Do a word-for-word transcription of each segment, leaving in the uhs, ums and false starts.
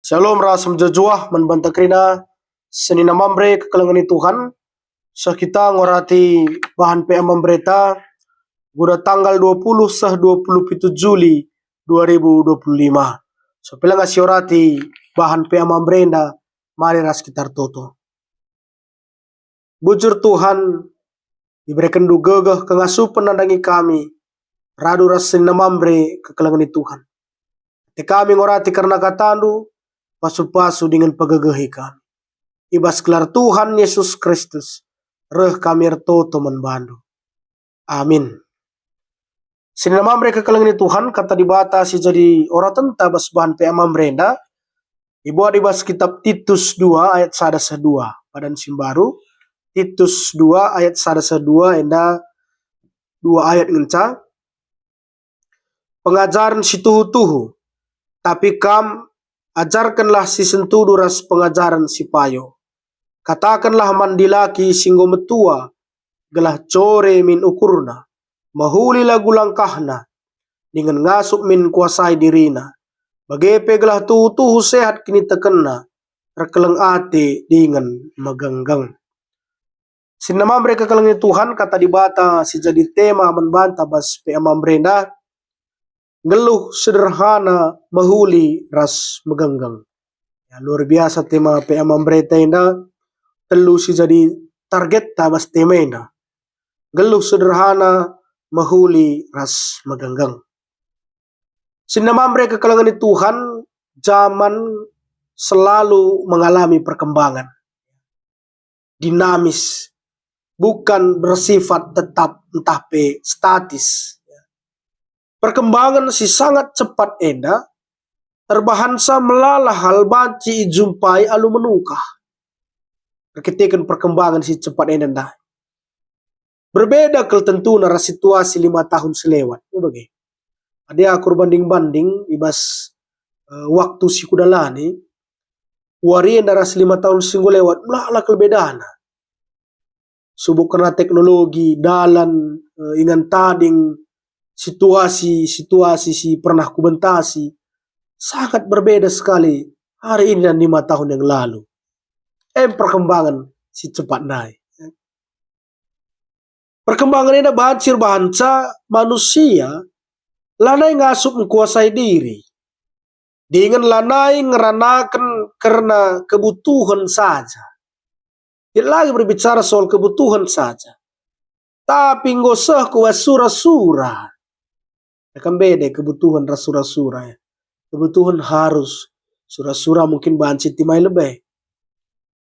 Shalom ras mejuah-juah man banta kerina senina Mamre kekelengen Tuhan. Seh kita ngorati bahan P A Mamreta guna tanggal dua puluh seh dua puluh pitu Juli dua ribu dua puluh lima. So, pela ngasi orati bahan P A Mamre enda, mari ras kita ertoto. Bujur Tuhan, iberekenNdu gegeh kengasupen nandangi kami, radu ras senina Mamre kekelengen Tuhan. Ate kami ngorati kerna kataNdu, pasu-pasu dingen pegegehi kami. I bas gelar Tuhan Yesus Kristus, reh kami ertoto man bandu. Amin. Senina Mamre kekelengen Tuhan, kata Dibata si jadi oratenta bas bahan P A Mamre enda, ibuat i bas kitab Titus dua ayat sada seh dua. Padan si mbaru, Titus dua ayat sada seh dua enda dua ayat ngenca. Pengajaren si tuhu-tuhu. Tapi kam, ajarkenlah si sentudu ras pengajaren si payo. Katakenlah man dilaki si enggo metua, gelah core min ukurna, mehuli lagu langkahna, dingen ngasup min kuasai dirina, bage pe gelah tuhu-tuhu sehat kinitekenna, erkeleng ate dingen megenggeng. Senina Mamre kekelengen Tuhan, kata Dibata si jadi tema man banta bas P A Mamre enda, nggeluh sederhana, mehuli ras megenggeng. Ya, luar biasa tema P A Mamreta enda, telu si jadi targetta bas tema enda. Nggeluh sederhana, mehuli ras megenggeng. Senina Mamre kekelengen Tuhan, zaman selalu mengalami perkembangan, dinamis, bukan bersifat tetap ntah pe statis. Perkembangan si sangat cepat enda erbahanca melala hal banci ijumpai alu menukah. Erkiteken perkembangan si cepat enda ndai. Berbeda kal tentuna ras situasi lima tahun selewat. Bage. Adi aku erbanding-banding i bas, eh, waktu si kudalani, wari enda ras lima tahun si enggo lewat, melala kal bedana. Subuk kerna teknologi, dalan, eh, ingan tading, situasi-situasi si pernah kubentasi, sangat berbeda sekali hari ini dan lima tahun yang lalu. Em, perkembangan si cepat ndai. Perkembangan enda banci erbahanca manusia lanai ngasup engkuasai diri, dingen lanai ngeranaken kerna kebutuhen saja. Jadi, lagi berbicara soal kebutuhen saja, tapi enggo seh ku bas sura-sura. Kan beda kebutuhen ras sura-sura, ya. Kebutuhen harus, sura-sura mungkin banci timai lebe.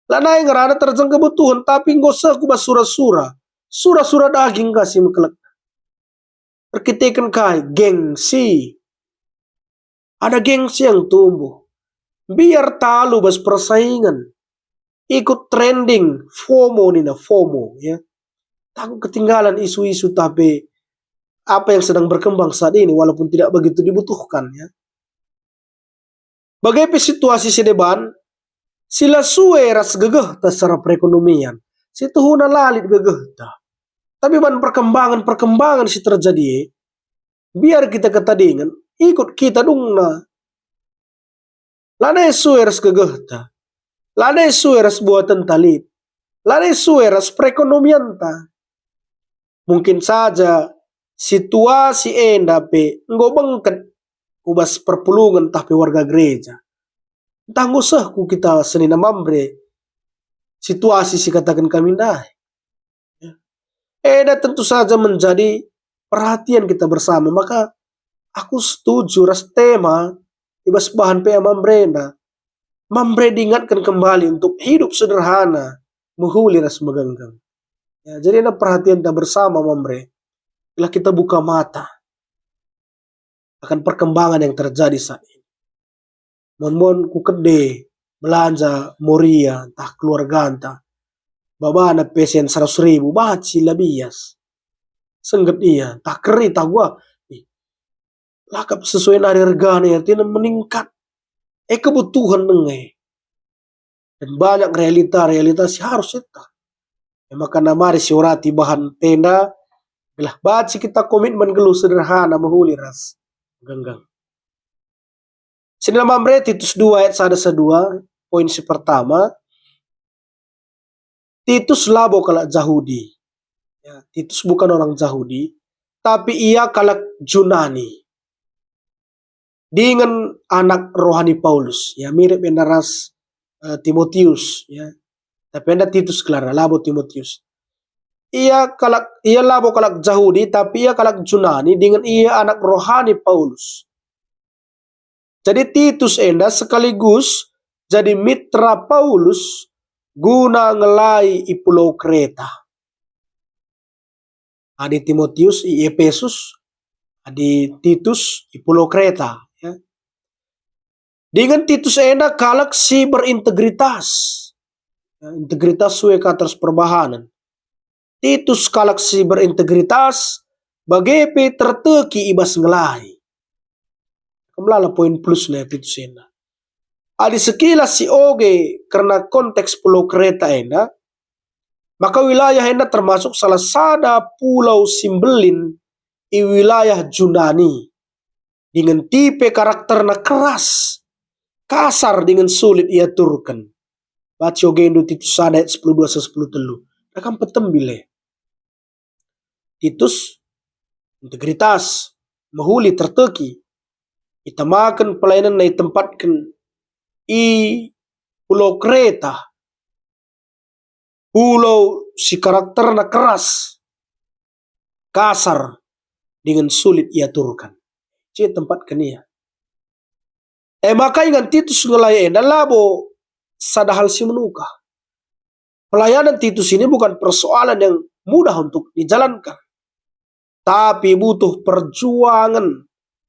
Lanai ngerana terjeng kebutuhen, tapi enggo seh ku bas sura-sura. Sura-sura daging ka si mekelek. Erkiteken kai? Gengsi. Ada gengsi yang tumbuh. Mbiar talu bas persaingan. Ikut trending, FOMO nina, FOMO, ya. Takut ketinggalan isu-isu, tapi apa yang sedang berkembang saat ini, walaupun tidak begitu dibutuhkan, ya. Bage pe situasi si deban, si la sue ras gegehta secara perekonomian, si tuhuna la lit gegehta. Tapi man perkembangan-perkembangan si terjadi e, biar kita ketadingen, ikut kita dungna. Lanai sue ras gegehta, lanai sue ras buatenta lit, lanai sue ras perekonomianta. Mungkin saja situasi enda pe enggo bengket ku bas perpulungen ntah pe warga gereja. Ntah enggo seh ku kita senina Mamre situasi si kataken kami ndai. Enda tentu saja menjadi perhatian kita bersama. Maka aku setuju ras tema i bas bahan P A Mamre enda. Mamre diingatkan kembali untuk hidup sederhana, mehuli ras megenggeng. Ya, jadi enda perhatian kita bersama, Mamre. Lah, kita buka mata akan perkembangan yang terjadi saat ini. Mon-mon ku kede belanja Moria ntah keluarganta, babana pesen seratus ribu, banci la bias. Sengget ia, ntah keri, ntah gua. Ih, lakap sesuai nari regana, artina meningkat. E, kebutuhen nge. Dan banyak realita-realita si harus kita. E maka mari siorati bahan enda, gelah banci kita komitmen nggeluh sederhana, mehuli ras megenggeng. Senina Mamre, Titus dua ayat sada seh dua, poin si pertama, Titus labo kalak Jahudi. Ya, Titus bukan orang Jahudi, tapi ia kalak Junani. Dingen anak rohani Paulus, ya, mirip enda ras, eh, Timotius, ya. Tapi enda Titus gelarna, labo Timotius. Ia kalak, ia labo kalak Jahudi, tapi ia kalak Junani, dingen ia anak rohani Paulus. Jadi Titus enda sekaligus jadi mitra Paulus guna ngelai i pulau Kreta. Adi Timotius i Epesus, adi Titus i pulau Kreta, ya. Dingen Titus enda kalak si berintegritas. Ya, integritas sue ka ras perbahanen. Titus kalak si berintegritas, bage pe terteki i bas ngelai. Melala poin plusna Titus enda. Adi sekilas sioge kerna konteks pulau Kreta enda, maka wilayah enda termasuk salah sada pulau si mbelin i wilayah Junani. Dingen tipe karakterna keras, kasar dingen sulit iaturken. Baca ogendu Titus sada ayat sepuluh dua seh sepuluh telu. Dah kam petembil e. Titus, integritas, mehuli terteki. Itamaken pelayanenna itempatken i pulau Kreta. Pulau si karakterna keras, kasar, dingen sulit iaturken. Je tempatken ia. E maka ingan Titus ngelai enda labo sada hal si menuka. Pelayanan Titus ini bukan persoalan yang mudah untuk dijalankan, tapi butuh perjuangan,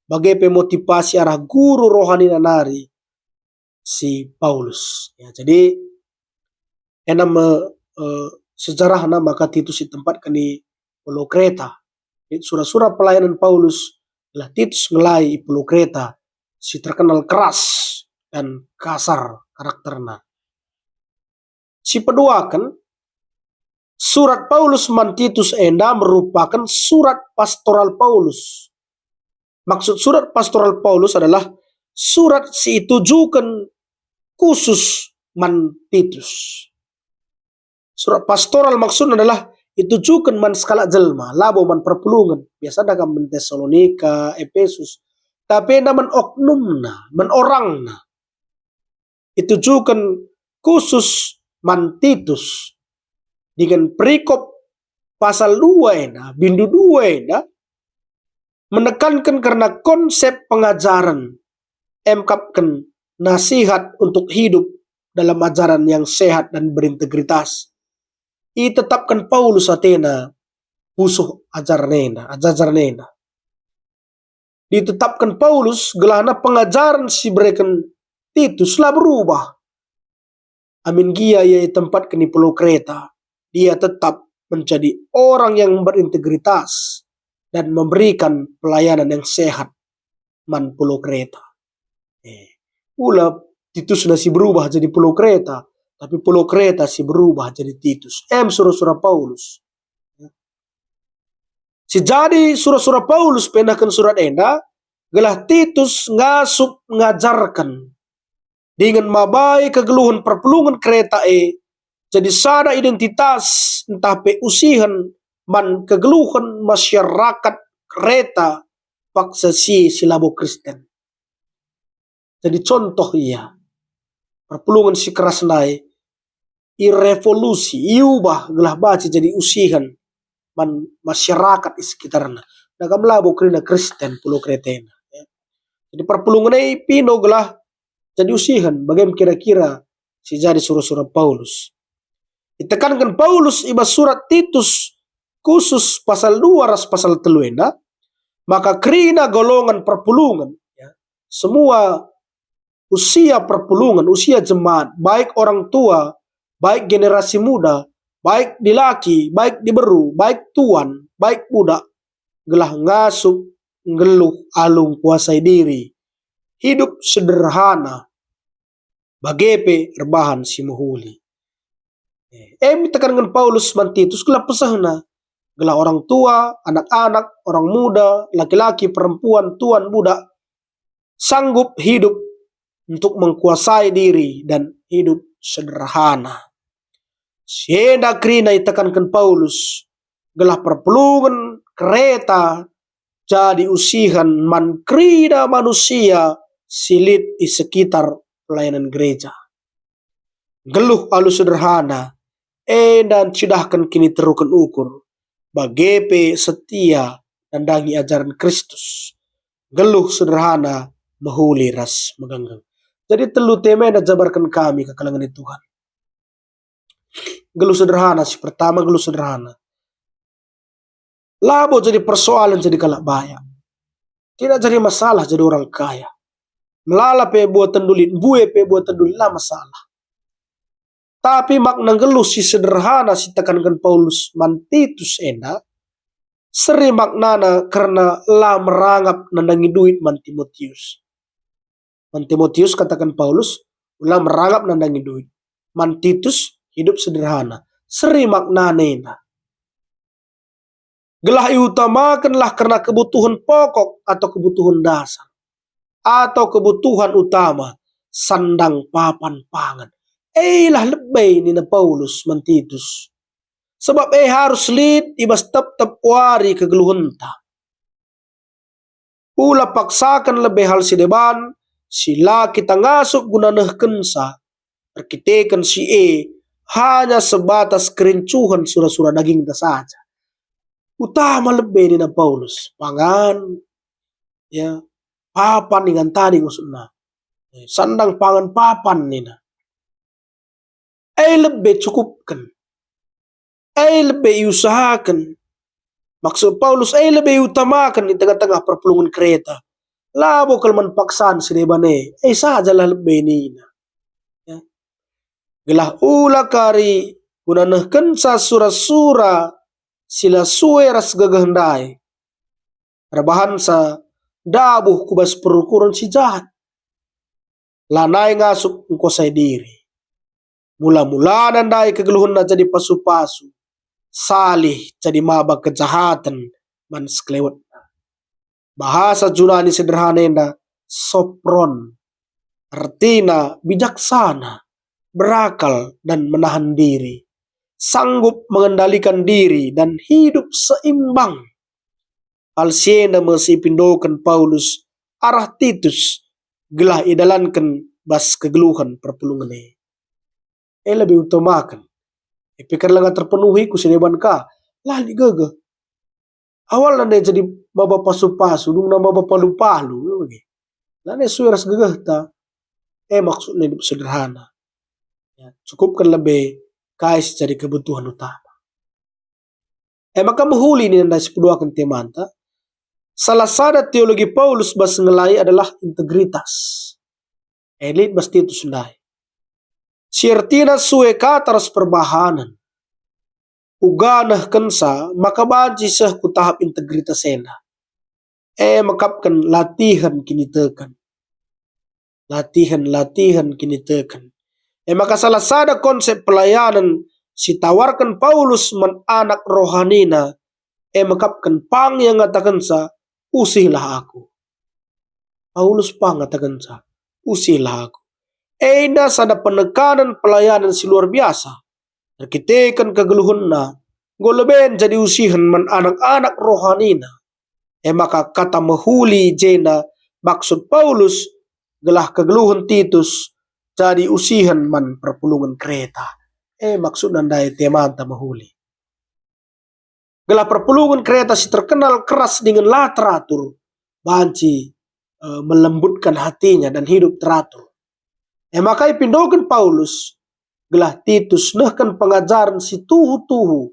bage pe motivasi arah guru rohanina nari, si Paulus. Ya, jadi, enda me, eh, sejarahna maka Titus itempatken i pulau Kreta. Jadi, sura-sura pelayanan Paulus adalah Titus ngelai i pulau Kreta, si terkenal keras dan kasar karakterna. Sipeduaken, surat Paulus man Titus enda merupaken surat pastoral Paulus. Maksud surat pastoral Paulus adalah surat si itujuken khusus man Titus. Surat pastoral maksudna adalah itujuken man sekalak jelma, labo man perpulungen. Biasana kam man Tesalonika, Epesus. Tapi enda man oknumna, man orangna. Itujuken khusus man Titus. Dingen perikop pasal dua enda, bindu dua enda, menekanken kerna konsep pengajaren, emkapken nasihat untuk hidup dalam ajaran yang sehat dan berintegritas. Itetapken Paulus atena pusuh ajaran enda, ajaran enda. Ditetapken Paulus gelahna pengajaren si ibereken Titus la berubah. Amin gia ia itempatken i pulau Kreta, dia tetap menjadi orang yang berintegritas dan memberikan pelayanan yang sehat man pulau Kreta. Eh, ula Titusna si berubah jadi pulau Kreta, tapi pulau Kreta si berubah jadi Titus. Em sura-sura Paulus. Si jadi sura-sura Paulus pendaken surat enda, gelah Titus ngasup ngajarken dingen mabai kegeluhen perpulungen Kreta e jadi sada identitas ntah pe usihen man kegeluhen masyarakat Kreta paksa si, si labo Kristen. Jadi contoh ia. Perpulungen si keras ndai irevolusi, iubah gelah banci jadi usihen man masyarakat i sekitarna. Nah, kam labo kerina Kristen pulau Kreta enda, ya. Jadi perpulungen e ipindo gelah jadi usihen, bage me kira-kira si jadi sura-sura Paulus. Itekanken Paulus i bas surat Titus khusus pasal dua ras pasal telu enda, maka kerina golongan perpulungen, ya, semua usia perpulungen, usia jemaat, baik orang tua, baik generasi muda, baik dilaki, baik diberu, baik tuan, baik budak, gelah ngasup nggeluh alu ngkuasai diri, hidup sederhana, bage pe erbahan si mehuli. Em itekanken Paulus man Titus gelah pesehna, gelah orang tua, anak-anak, orang muda, laki-laki, perempuan, tuan, budak, sanggup hidup untuk mengkuasai diri dan hidup sederhana. Si enda kerina itekanken Paulus, gelah perpulungen Kreta jadi usihen man kerina manusia si lit i sekitar pelayanan gereja. Nggeluh alu sederhana, enda ncidahken kiniteruken ukur, bage pe setia nandangi ajaren Kristus. Nggeluh sederhana, mehuli ras megenggeng. Jadi telu tema enda jabarken kami kekelengen Tuhan. Nggeluh sederhana, si pertama nggeluh sederhana. Labo jadi persoalan jadi kalak bayak. Tidak jadi masalah jadi orang kaya. Melala pe buaten dulit, mbue pe buaten dulit, la masalah. Tapi makna nggeluh si sederhana si tekanken Paulus man Titus enda, seri maknana kerna la merangap nandangi duit man Timotius. Man Timotius kataken Paulus, "Ula merangap nandangi duit." Man Titus, "Hidup sederhana." Seri maknana enda. Gelah iutamakenlah kerna kebutuhen pokok atau kebutuhen dasar, atau kebutuhen utama, sandang papan pangan. Elah lebe nina Paulus man Titus. Sebab e harus lit i bas tep-tep wari kegeluhenta. Ula paksaken lebe hal si deban, si la kita ngasup guna nehkenca, erkiteken si e hanya sebatas kerincuhen sura-sura dagingta saja. Utama lebe nina Paulus, pangan, ya, papan ingan tadi maksudna. Sandang pangan papan nina. E lebe cukupken. E lebe iusahaken. Maksud Paulus, e lebe iutamaken i tengah-tengah perpulungen Kreta. Labo kal man paksan si deban e, e sajalah lebe nina. Ya. Gelah ula kari guna nehkenca sura-sura si la sue ras gegeh ndai. Erbahanca ndabuh ku bas perukuren si jahat. Lanai ngasup engkuasai diri. Mula-mulana ndai kegeluhenna jadi pasu-pasu, salih jadi maba kejahaten man sekelewetna. Bahasa Junani sederhana enda sopron, ertina bijaksana, berakal, dan menahan diri, sanggup mengendalikan diri dan hidup seimbang. Hal si enda me si ipindoken Paulus arah Titus gelah idalanken bas kegeluhen perpulungen e. E lebe utamaken. E pe kan langa terpenuhi ku si deban ka, la lit gegeh. Awalna ndai jadi maba pasu-pasu, dungna maba palu-palu, bage. Lanai sue ras gegehta. E maksudna hidup sederhana. Ya, cukupken lebe kai si jadi kebutuhen utama. E maka mehuli nina ndai si peduaken temanta, salah sada teologi Paulus bas ngelai adalah integritas. E lit bas Titus ndai. Si ertina sue kata ras perbahanen. Uga nehkenca maka banci seh ku tahap integritas enda. E mekapken latihen kiniteken. Latihen-latihen kiniteken. E maka salah sada konsep pelayanen si tawarken Paulus man anak rohanina, e mekapken pang ia ngatakenca, "Usihlah aku." Paulus pang ngatakenca, "Usihlah aku." Enda sada penekanen pelayanen si luar biasa. Erkiteken kegeluhenna, enggo leben jadi usihen man anak-anak rohanina. E maka kata mehuli i jenda maksud Paulus gelah kegeluhen Titus jadi usihen man perpulungen Kreta. E maksudna ndai temanta mehuli. Gelah perpulungen Kreta si terkenal keras dingen la teratur, banci, eh, melembutkan hatinya dan hidup teratur. E maka ipindoken Paulus gelah Titus nehken pengajaren si tuhu-tuhu,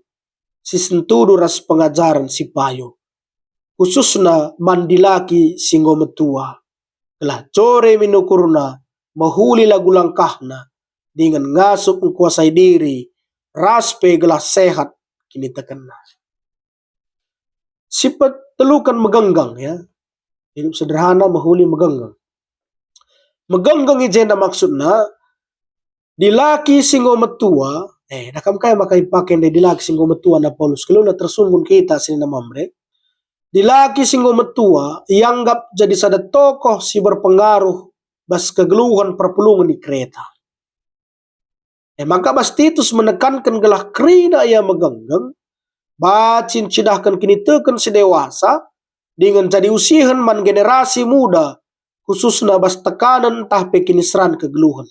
si sentudu ras pengajaren si payo, khususna man dilaki si enggo metua, gelah jore min ukurna, mehuli lagu langkahna, dingen ngasup engkuasai diri, ras pe gelah sehat kinitekenna. Si peteluken megenggeng, ya. Hidup sederhana, mehuli, megenggeng. Megenggeng i jenda maksudna, dilaki si enggo metua, eh, dah kam kai maka ipake ndai dilaki si enggo metua na Paulus, kelula tersunggun kita senina Mamre. Dilaki si enggo metua ianggap jadi sada tokoh si berpengaruh bas kegeluhen perpulungen i Kreta. E maka bas Titus menekanken gelah kerina ia megenggeng, banci ncidahken kiniteken si dewasa, dingen jadi usihen man generasi muda, khususna bas tekanen ntah pe kiniseran kegeluhen.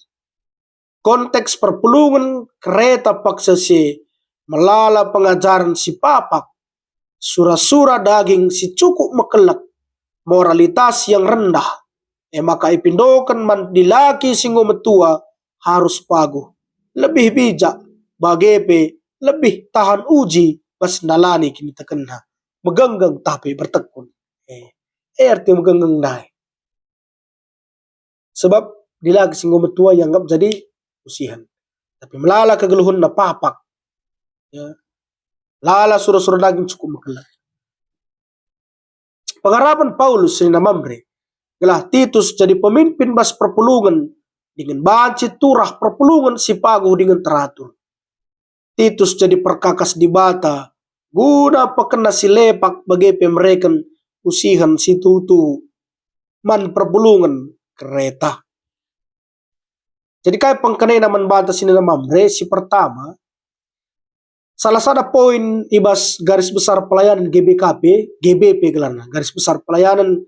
Konteks perpulungen Kreta paksa si melala pengajaren si papak, sura-sura daging si cukup mekelek, moralitas yang rendah, e maka ipindoken man dilaki si enggo metua harus paguh, lebih bijak, bage pe lebih tahan uji bas ndalani kinitekenna, megenggeng ntah pe bertekun. E, e arti megenggeng ndai. Sebab dilaki si enggo metua ianggap jadi usihen. Tapi melala kegeluhenna papak. Ya. Lala sura-sura daging cukup mekelek. Pengarapen Paulus senina Mamre, gelah Titus jadi pemimpin bas perpulungen, dingen banci turah perpulungen si paguh dingen teratur. Titus jadi perkakas Dibata guna pekena si lepak bage pe mereken usihen si tuhu-tuhu man perpulungen Kreta. Jadi kai pengkenana man banta senina Mamre? Si pertama, salah sada poin i bas garis besar pelayanan G B K P, G B P gelarna, garis besar pelayanan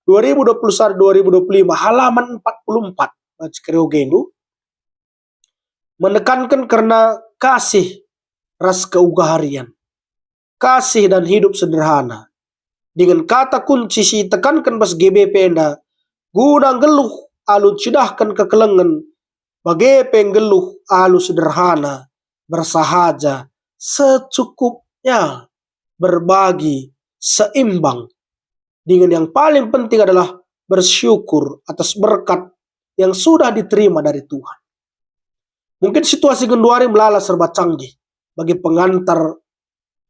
dua ribu dua puluh satu dua ribu dua puluh lima, halaman empat puluh empat, baca kerina gendu, menekanken kerna kasih ras keugaharian, kasih dan hidup sederhana. Dingen kata kunci si itekanken bas G B P enda, guna nggeluh alu ncidahken kekelengen, bage pe nggeluh alu sederhana, bersahaja, secukupnya, berbagi, seimbang. Dingen yang paling penting adalah bersyukur atas berkat yang sudah diterima dari Tuhan. Mungkin situasi genduari melala serba canggih bagi pengantar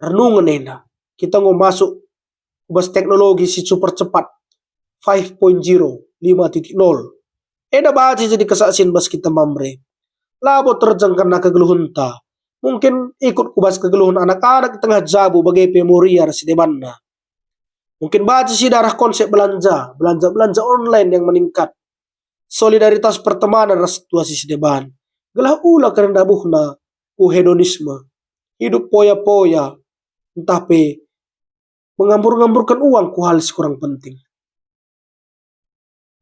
renungen enda. Kita enggo masuk ku bas teknologi si super cepat, five point zero, lima titik nol. Enda banci jadi kesaksian bas kita Mamre. Labo terjeng kerna kegeluhenta. Mungkin ikut ku bas kegeluhen anak-anak i tengah jabu bage pe Moria ras si debanna. Mungkin banci si darah konsep belanja, belanja-belanja online yang meningkat. Solidaritas pertemanan ras situasi si deban. Gelah ula keren ndabuhna ku hedonisme, hidup poya-poya, ntah pe mengambur-ngamburken uang ku hal si kurang penting.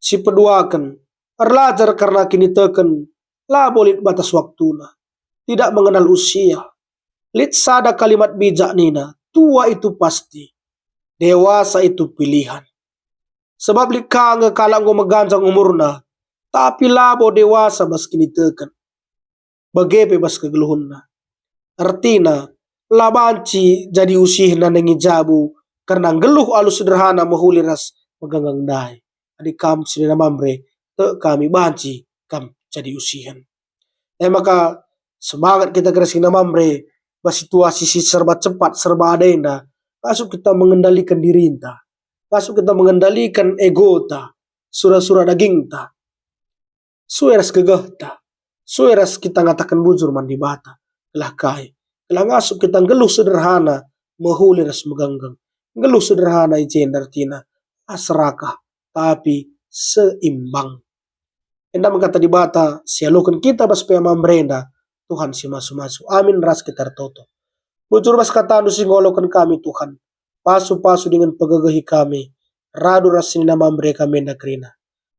Si peduaken, erlajar kerna kiniteken, labo lit batas waktuna, tidak mengenal usia. Lit sada kalimat bijak nina, tua itu pasti, dewasa itu pilihan. Sebab lit ka nge kalak enggo meganjang umurna, tapi labo dewasa bas kiniteken, bage pe bas kegeluhenna. Ertina, la banci jadi usihna nandangi jabu kerna nggeluh alu sederhana mehuli ras megenggeng ndai. Adi kam senina Mamre, tek kami banci kam jadi usihen. E maka, semangat kita kerina senina Mamre, bas situasi si serba cepat, serba ada enda, ngasup kita mengendaliken dirinta, ngasup kita mengendaliken egota, sura-sura dagingta, sue ras gegehta, sue ras kita ngataken bujur man Dibata. Gelah kai? Gelah ngasup kita nggeluh sederhana, mehuli ras megenggeng. Nggeluh sederhana i jenda ertina, la serakah, tapi seimbang. Enda me kata Dibata si ialoken kita bas P M A Mamre enda, Tuhan si masu-masu. Amin, ras kita ertoto. Bujur bas kataNdu si ngaloken kami, Tuhan. Pasu-pasu dingen pegegehi kami, radu ras senina Mamre kami enda kerina.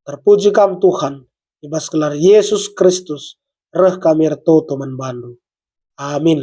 Terpuji Kam, Tuhan, i bas gelar Yesus Kristus, reh kami ertoto man bandu. Amin.